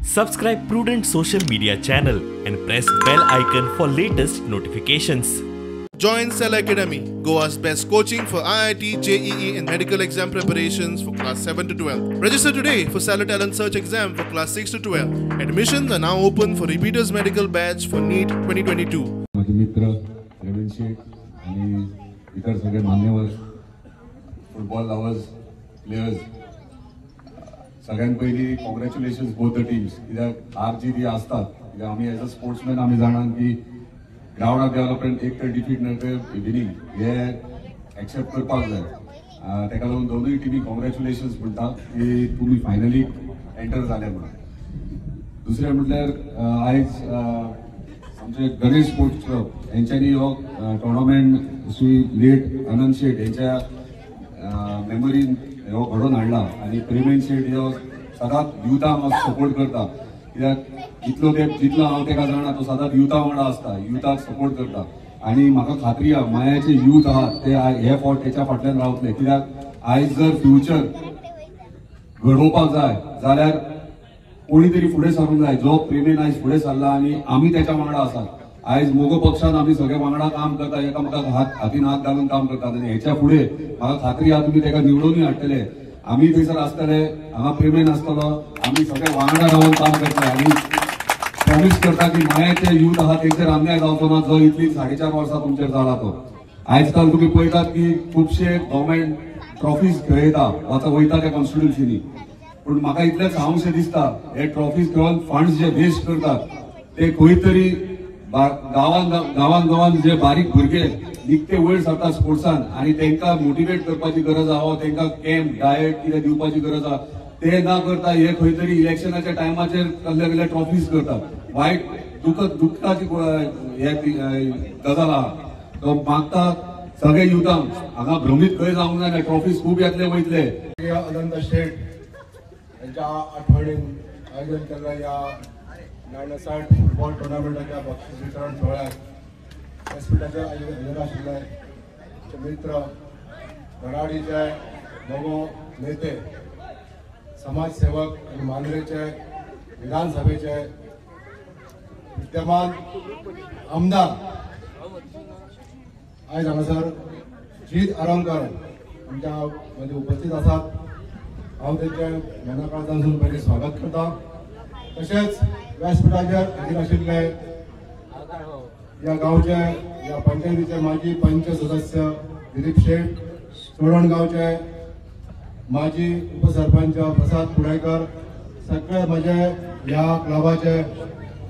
Subscribe Prudent Social Media channel and press bell icon for latest notifications. Join Cell Academy, Goa's best coaching for IIT, JEE and medical exam preparations for class 7 to 12. Register today for Cellar Talent Search exam for class 6 to 12. Admissions are now open for repeaters medical batch for NEET 2022. माझे मित्र रवीन शेठ आणि इतर सगळे मान्यवर, football lovers, players, सगळ्यात पहिली congratulations both the teams. कित्याक हार जीत ही आसतात. कित्याक आमी एज अ स्पोर्ट्समॅन आमी जाणात की ग्रावंडार देंवल्या उपरांत एक तर डिफीट ना तर विनींग हे एक्सेप्ट करपाक जाय. ताका लागून दोनूय टिमी कॉंग्रॅच्युलेशन्स म्हणटा की तुमी फायनली एंटर जाले म्हणून. दुसरें म्हटल्यार आयज आमचे गणेश स्पोर्ट्स क्लब हेंच्यांनी हो टोर्नामेंट श्री लेट अनंत शेट हेंच्या मेमोरीन हो घडोवन हाडला आनी प्रेमेन शेट हो सदांच युथांक सपोर्ट करता. कित्याक इतलो तेंप जितलो हांव ताका जाणा तो सदांच युथा वांगडा आसता, युथाक सपोर्ट करता आनी म्हाका खात्री आहा मायाचे यूथ आहात ते हे फावट तेच्या फाटल्यान रावतले. कित्याक आयज जर फ्युचर घडोवपाक जाय जाल्यार कोणी तरी फुडें सरूंक जाय, जो प्रेमेन आयज फुडें सरला आनी आमी तेच्या वांगडा आसात. आयज मोगो पक्षान आमी सगळे वांगडा काम करता, एकामेकाक हातीन हात घालून काम करतात आनी हेच्या फुडें म्हाका खात्री आहा तुमी तेका निवडूनय हाडटले. आमी थंयसर आसतले, हांगा प्रेमेन आसतलो, आमी सगळे वांगडा रावन काम करतले आनी प्रॉमीस करता की मायाचे यूथ आहा तेंचेर अन्याय जावचो ना जो इतली 4.5 वर्सां तुमचेर जाला तो. आयज काल तुमी पळयतात की खुबशे गव्हर्मेंट ट्रॉफीज खेळयता वयता त्या कॉन्स्टिट्युन्सीनी, पूण म्हाका इतलेंच सांगूंकशें दिसता हे ट्रॉफीज खेळोन फंड्स जे वेस्ट करतात ते खंय तरी गांवान गांवान गांवान जे बारीक भुरगे निकते वयर सरतात स्पोर्ट्सान आनी तांकां मोटिवेट करपाची गरज आहा, तांकां कॅम्प डायट कितें दिवपाची गरज आहा, ते ना करता हे खंय तरी इलेक्शनाच्या टायमाचेर कसले कसले ट्रॉफीज करतात. वायट दुखताची हे गजाल आहा. तो मागता सगळे युथांक हांगा भ्रमीत खंय जावंक जायना, ट्रॉफीज खूब येतले वयतले. अनंत शेट यांच्या आठवणीन आयोजन केल्ल्या ह्या 9-a-side football टुर्नामेंटाच्या बक्षीस वितरण सुवाळ्याक व्यासपिठाचेर हजर आशिल्ले आमचे मित्र, धराडीचे नवो नेते, समाजसेवक आनी मांद्रेचे विधानसभेचे विद्यमान आमदार आयज हांगासर जीत आरोलकर आमच्या मदीं उपस्थित आसात. हांव तेंचें मनाकाळजांतसून पयलीं स्वागत करता. तशेंच व्यासपिठाचेर हाजीर आशिल्ले ह्या गांवचे, ह्या पंचायतीचे माजी पंच सदस्य दिलीप शेट, चोडण गांवचे माजी उपसरपंच प्रसाद कुडायकर, सगळे म्हजे ह्या क्लबाचे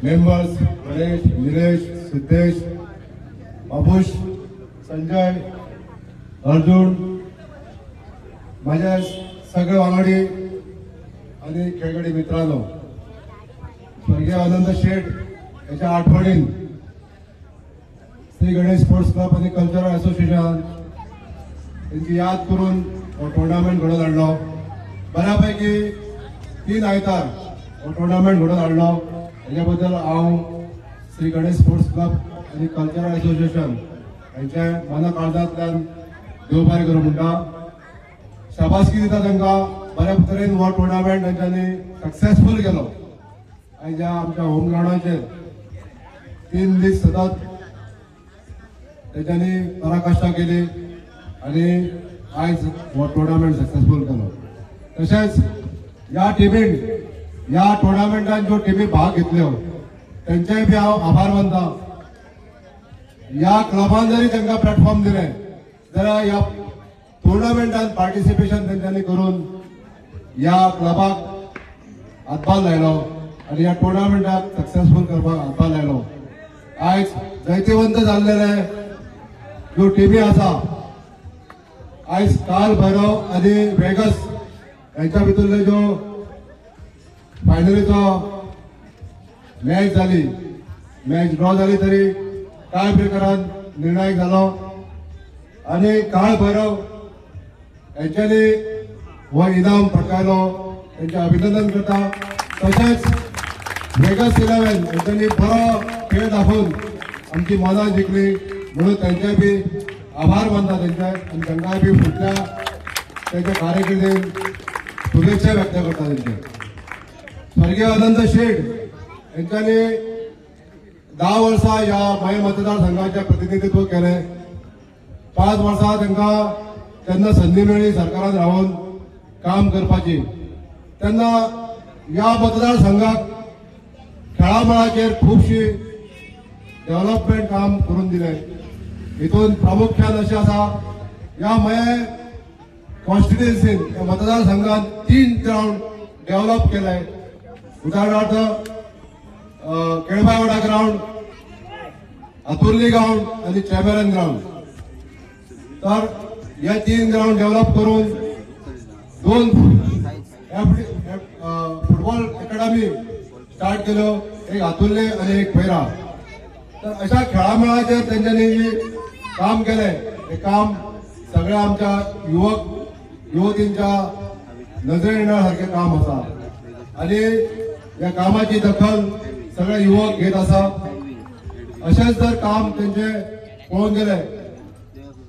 मेंबर्स गणेश, निलेश, सिद्धेश, बाबूश, संजय, अर्जुन, माझे सगळे वांगडी आनी खेळगडी मित्रांनो, स्वर्गीय अनंत शेट याच्या आठवणीन श्री गणेश स्पोर्ट्स क्लब आनी कल्चरल असोसिएशन तेंची याद करून हो टुर्नामेंट घडोवन हाडलो. बऱ्यापैकी 3 आयतार हो टुर्नामेंट घडोवन हाडलो. हेच्या बद्दल हांव श्री गणेश स्पोर्ट्स क्लब आनी कल्चरल असोसिएशन हेंचे मना काळजांतल्यान देव बरें करूं म्हणटा. शाबासकी दिता तांकां, बऱ्या तरेन हो टुर्नामेंट तेंच्यांनी सक्सेसफूल केलो. आयज ह्या आमच्या होम ग्रावंडाचेर 3 दीस सतत तेंच्यांनी पराकाश्टा केली आनी आयज हो टुर्नामेंट सक्सेसफूल केलो. तशेंच ह्या टिमीन, ह्या टुर्नामेंटान ज्यो टिमी भाग घेतल्यो तेंचेय बी हांव आभार मानता. ह्या क्लबान जरी तांकां प्लॅटफॉर्म दिलें जाल्यार ह्या टुर्नामेंटान पार्टिसिपेशन तेंच्यांनी करून ह्या क्लबाक हातभार लायलो आनी ह्या टुर्नामेंटाक सक्सेसफूल करपाक हातभार लायलो. आयज जैतिवंत जाल्लेले ज्यो टिमी आसा, आयज काल भैरव आनी वेगस हेंच्या भितरल्यो ज्यो फायनलीचो मॅच जाली, मॅच ड्रॉ जाली तरी टाय ब्रेकरान निर्णायक जालो आनी काळ भैरव हेंच्यांनी हो इनाम पटकायलो, तेंचें अभिनंदन करता. तशेंच वेगस 11 हेंच्यांनी बरो खेळ दाखोवन आमची मनां जिखली म्हणून तेंचे बी आभार मानता तेंचे आनी तांकांय बी फुडल्या तेंच्या कारकिर्दीन शुभेच्छा व्यक्त करता तेंचे. स्वर्गीय अनंत शेट यांच्यानी 10 वर्सां ह्या मयें मतदारसंघाचें प्रतिनिधित्व केलें. 5 वर्सां तांकां तेन्ना संदी मेळ्ळी सरकारान रावन काम करपाची. तेन्ना ह्या मतदारसंघाक खेळा मळाचेर खुबशी डेव्हलपमेंट काम करून दिलें. हितून प्रामुख्यान अशें आसा, ह्या मयें कॉन्स्टिट्युएन्सीन ह्या मतदारसंघान 3 ग्रावंड डेव्हलप केले. उदाहरणार्थ केळबायवाडा ग्रावंड, आतुर्ली ग्रावंड आनी चेमेरन ग्रावंड. तर हे 3 ग्रावंड डेव्हलप करून 2 फुटबॉल अकॅडमी स्टार्ट केल्यो, एक आतुर्ले आनी एक पैरा. तर अशा खेळामळाचेर तेंच्यांनी जी काम केलें हें काम सगळ्या आमच्या युवक युवतींच्या नजरे येण्या सारकें काम आसा आनी ह्या कामाची दखल सगळे युवक घेत आसा. अशेंच जर काम तेंचे पळोवंक गेले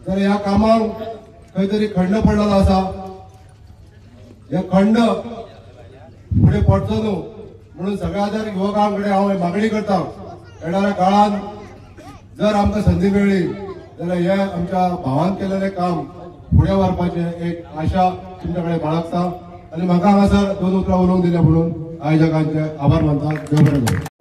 तर ह्या कामाक खंय तरी खंड पडलेलो आसा. हे खंड फुडें पडचो न्हू म्हणून सगळ्या जर युवकां कडेन हांव मागणी करता, येणाऱ्या काळान जर आमकां संदी मेळ्ळी जाल्यार हे आमच्या भावान केलेलें काम फुडें व्हरपाचें एक आशा तुमच्या कडेन बाळगता आनी म्हाका हांगासर 2 उतरां उलोवंक दिल्या म्हणून आयोजकांचे आभार मानता. देव बरें करूं.